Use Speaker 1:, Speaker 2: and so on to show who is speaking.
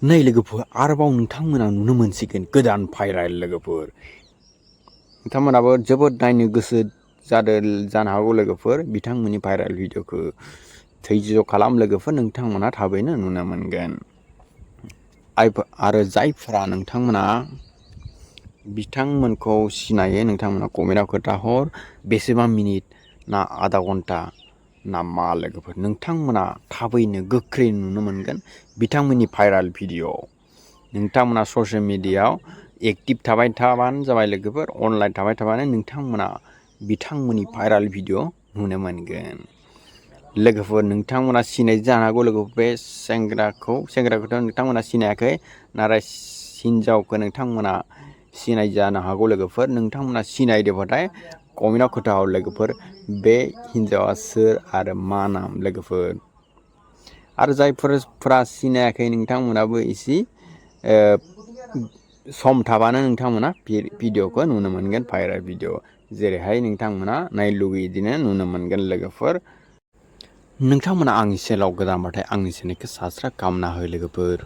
Speaker 1: नै लोगोफोर आरोबाव नोंथांमोना नुनो मोनसिगोन गोदान भाइराल लोगोफोर नोंथांमोनाबो जोबोद नायनो गोसो जानो हागौ लोगोफोर बिथांमोननि भाइराल भिडिअखौ धैर्य खालाम लोगोफोर नोंथांमोना थाबैनो नुनो मोनगोन आरो जायफोरा नोंथांमोना बिथांमोनखौ सिनायो नोंथांमोना कमेन्टआव खोन्थाहर बेसेबां मिनिट ना आधा घन्टा ना मा लोगोफोर नोंथांमोना थाबैनो गोख्रै नुनो मोनगोन बिथांमोननि भाइराल भिडिअ नोंथांमोना ससियेल मिडियायाव एक्टिभ थाबाय थाबानो जाबाय लोगोफोर अनलाइन थाबाय थाबानो नोंथांमोना बिथांमोननि भाइराल भिडिअ नुनो मोनगोन लोगोफोर नोंथांमोना सिनाय जानो हागौ लोगोफोर बे सेंग्राखौथ' नोंथांमोना सिनायाखै नाथाय हिन्जावखौ नोंथांमोना सिनाय जानो हागौ लोगोफोर नोंथांमोना सिनायदोंबाथाय कमेन्टआव खोन्थाहर लोगोफोर बे हिन्जावा सोर आरो मा नाम लोगोफोर आरो जायफोरा सिनायाखै नोंथांमोनाबो एसे सम थाबानो नोंथांमोना भिडिअखौ नुनो मोनगोन भाइराल भिडिअ जेरैहाय नोंथांमोना नायनो लुगैयो बिदिनो नुनो मोनगोन लोगोफोर नोंथांमोना आंनि चेनेलाव गोदानबाथाय आंनि चेनेलखौ साबस्क्राइब खालामना हो लोगोफोर